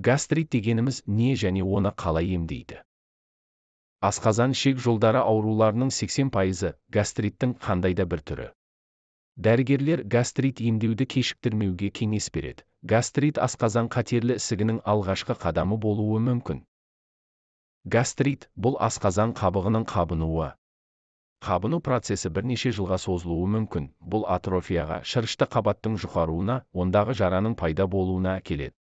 Гастрит дегеніміз не және оны қалай емдейді? Асқазан ішек жолдары ауруларының 80%-ы гастриттің қандай да бір түрі. Дәрігерлер гастрит емдеуді кешіктірмеуге кеңес береді. Гастрит асқазан қатерлі ісігінің алғашқы қадамы болуы мүмкін. Гастрит бұл асқазан қабығының қабынуы. Қабыну процесі бірнеше жылға созылуы мүмкін. Бұл атрофияға, шырышты қабаттың жұқаруына, ондағы жараның пайда болуына әкеледі.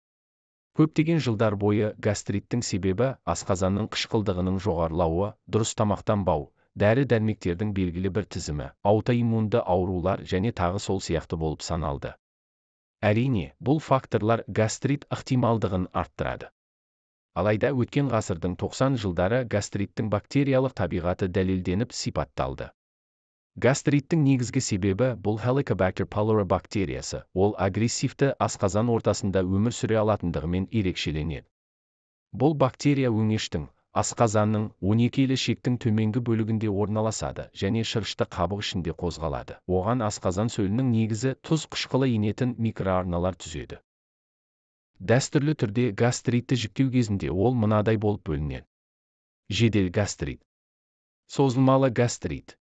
Көптеген жылдар бойы гастриттің себебі асқазанның қышқылдығының жоғарылауы, дұрыс тамақтанбау, дәрі-дәрмектердің белгілі бір тізімі, аутоиммунды аурулар және тағы сол сияқты болып саналды. Әрине, бұл факторлар гастрит ықтималдығын арттырады. Алайда өткен ғасырдың 90 жылдары гастриттің бактериялық табиғаты дәлелденіп сипатталды. Гастриттің негізгі себебі бұл Helicobacter pylori бактериясы. Ол агрессивті асқазан ортасында өмір сүре алатындығымен ерекшеленеді. Бұл бактерия өңештің, асқазанның, 12 елі ішектің төменгі бөлігінде орналасады және шырышты қабық ішінде қозғалады. Оған асқазан сөлінің негізі тұз қышқылы енетін микроарналар түзеді. Дәстүрлі түрде гастритті жіктеу кезінде ол мынадай болып бөлінеді. Жедел гастрит. Созылмалы гастрит.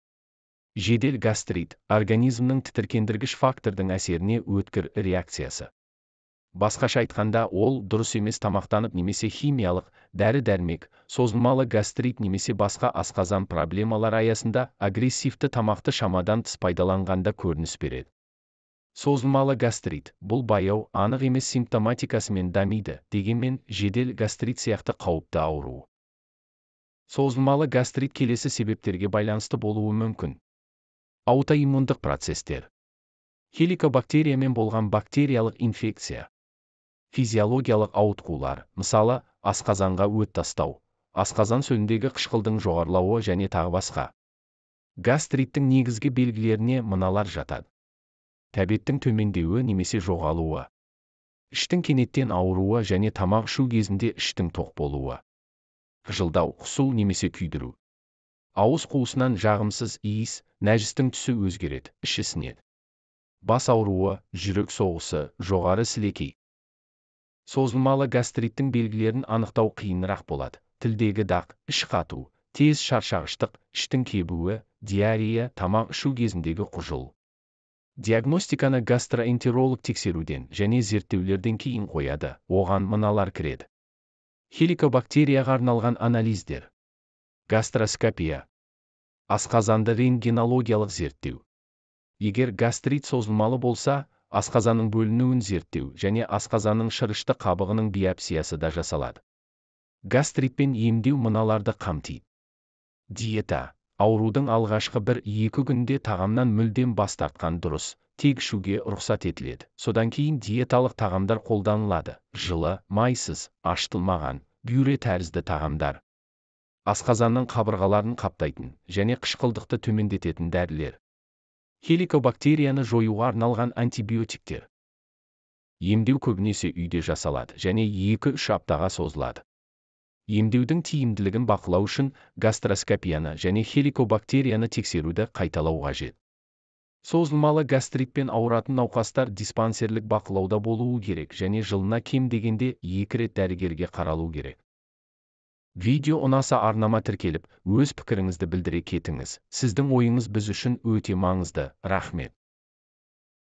Жедел гастрит организмнің тітіркендіргіш фактордың әсеріне өткір реакциясы. Басқаша айтқанда, ол дұрыс емес тамақтанып немесе химиялық, дәрі-дәрмек, созылмалы гастрит немесе басқа асқазан проблемалар аясында агрессивті тамақты шамадан тыс пайдаланғанда көрініс береді. Созылмалы гастрит бұл баяу, анық емес симптоматикасымен дамиды, дегенмен жедел гастрит сияқты қауіпті ауру. Созылмалы гастрит келесі себептерге байланысты болуы мүмкін. Аутоиммундық процестер. Хеликобактериямен болған бактериялық инфекция. Физиологиялық ауытқулар, мысалы, асқазанға өт тастау, асқазан сөліндегі қышқылдың жоғарылауы және тағы басқа. Гастриттің негізгі белгілеріне мыналар жатады. Тәбеттің төмендеуі немесе жоғалуы. Іштің кенеттен ауыруы және тамақ ішу кезінде іштің тоқ болуы. Қыжылдау, құсу немесе күйдіру. Ауыз қуысынан жағымсыз иіс, нәжістің түсі өзгереді, іш ісінеді. Бас ауруы, жүрек соғысы, жоғары сілекей. Созылмалы гастриттің белгілерін анықтау қиынырақ болады. Тілдегі дақ, іш қату, тез шаршағыштық, іштің кебуі, диарея, тамақ ішу кезіндегі құжыл. Диагностиканы гастроэнтеролог тексеруден және зерттеулерден кейін қояды. Оған мыналар кіреді. Хеликобактерияға арналған анализдер. Гастроскопия. Асқазанды рентгенологиялық зерттеу. Егер гастрит созылмалы болса, асқазанның бөлінуін зерттеу және асқазанның шырышты қабығының биопсиясы да жасалады. Гастритпен емдеу мыналарды қамтиды. Диета. Аурудың алғашқы 1-2 күнде тағамнан мүлдем бас тартқан дұрыс, тек ішуге рұқсат етіледі. Содан кейін диеталық тағамдар қолданылады. Жылы, майсыз, ашытылмаған, бюре тәрізді тағамдар. Асқазанның қабырғаларын қаптайтын және қышқылдықты төмендететін дәрілер. Хеликобактерияны жоюға арналған антибиотиктер. Емдеу көбінесе үйде жасалады және 2-3 аптаға созылады. Емдеудің тиімділігін бақылау үшін гастроскопияны және хеликобактерияны тексеруді қайталау қажет. Созылмалы гастритпен ауыратын науқастар диспансерлік бақылауда болуы керек және жылына кем дегенде 2 рет дәрігерге қаралу керек. Видео ұнаса арнама тіркеліп, өз пікіріңізді білдіре кетіңіз. Сіздің ойыңыз біз үшін өте маңызды. Рахмет.